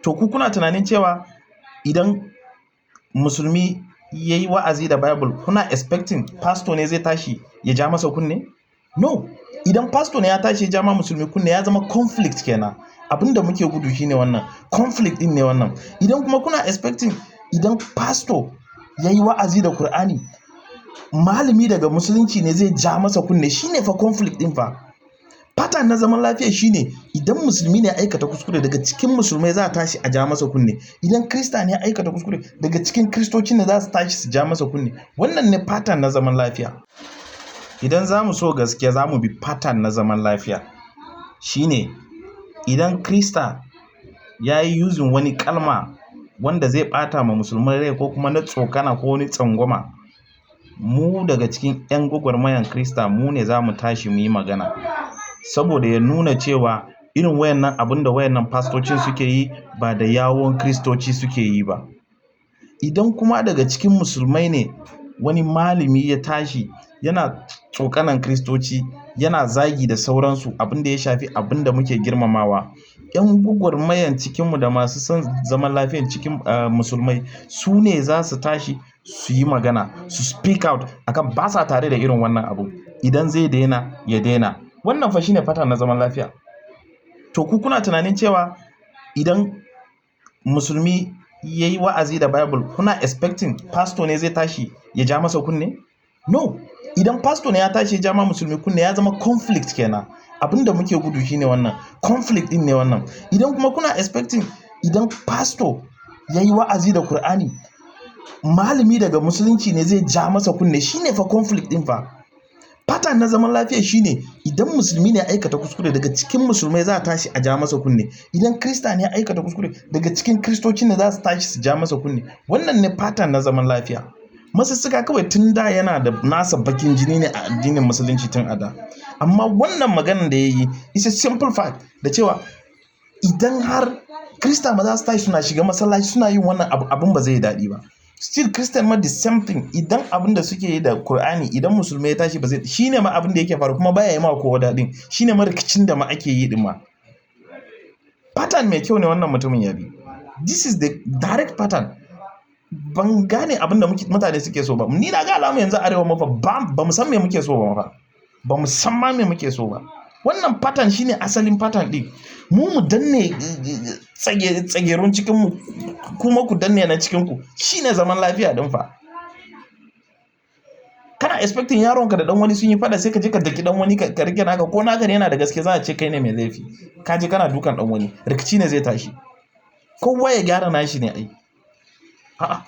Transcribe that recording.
To, ku kuna tunanin cewa idan musulmi ya yi wa'azi da Bible, kuna expecting pastor ne zai tashi ya ja masa kunne? No. Idan pastor ne ya tashi ya ja ma musulmi kunne, ya zama conflict kenan. Abin da muke gudu shine wannan conflict din ne wannan. Idan kuma kuna expecting idan pastor ya yi wa'azi da Kur'ani, malami daga musulunci ne zai ja masa kunne, shine fa conflict din fa. Pattern na zaman lafiya shine idan musulmi ne aikata kuskure, daga cikin musulmai za a tashi a ja masa kunne. Idan krista ne aikata kuskure, daga cikin kristoci ne za su tashi su ja masa kunne. Wannan ne pattern na zaman lafiya. Idan za mu so gaskiya, za mu bi pattern na zaman lafiya shine idan krista ya yi using wani kalma wanda zai bata ma musulmai rai, ko kuma na tsokana ko wani tsangwama, mu daga cikin 'yan gwagwarmayan krista mu ne za mu tashi mu yi magana, saboda ya nuna cewa irin wayannan abin da wayannan fastocin suke yi ba da yawon kristoci suke yi ba. Idan kuma daga cikin musulmai ne wani malami ya tashi yana tsokanan kristoci, yana zagi da sauransu, abin da ya shafi abin da muke girmamawa, 'yan gwagwarmayan cikinmu da masu son zaman lafiyan cikin musulmai su ne za su tashi su yi magana, su speak out akan ba sa tare da irin wannan abu. Idan zai daina, ya daina. Wannan fa shine pattern na zaman lafiya. To, ku kuna tunanin cewa idan musulmi ya yi wa'azi da Bible, kuna expecting pastor ne zai tashi ya ja masa kunne? No. Idan pastor ne ya tashi ya ja ma musulmi kunne, ya zama conflict kenan. Abin da muke gudu shine wannan conflict din ne wannan. Idan kuma kuna expecting idan pastor ya yi wa'azi da Kur'ani, malami daga musulunci ne zai ja masa kunne, shine fa conflict din fa. Pattern na zaman lafiya shine idan musulmi ne aikata kuskure, daga cikin musulmai za a tashi a ja masa kunne. Idan krista ne aikata kuskure, daga cikin kristoci ne za su tashi su ja masa kunne. Wannan ne pattern na zaman lafiya. Masussuka kawai tun da yana da nasa bakin jini ne a addinin musulunci tun a da. Amma wannan maganan da ya yi is a simple fact da cewa idan har krista ma za su tashi suna shiga masallaci suna yin wannan abu, abun ba zai yi daɗi ba. Still Christian ma the same thing. Idan abin da suke yi da Kur'ani, idan musulmai ya tashi ba zai, shine ma abin da yake faru kuma baya yi ma kowa daɗin. Shine ma rikicin da ma ake yi din ma. Pattern mai kyau ne wannan mutumin ya bi. This is the direct pattern. Ban gane abin da mutane suke so ba. Ni na ga alamu yanzu arewa ma fa ba mu san me muke so ba fa. Ba mu san ma me muke so ba. Wannan pattern shine asalin pattern din. Mu mu danne tsagerun cikin mu, kuma ku danne na cikin ku. Shine zaman lafiya din fa. Kana expecting yaronka da dan wani sun yi fada, sai ka je ka daki dan wani ka rike naka, ko naka ne yana da gaske, za a ce kai ne mai laifi. Ka je kana dukan dan wani, rikici ne zai tashi. Kowa ya gyara nashi ne ai. A'a.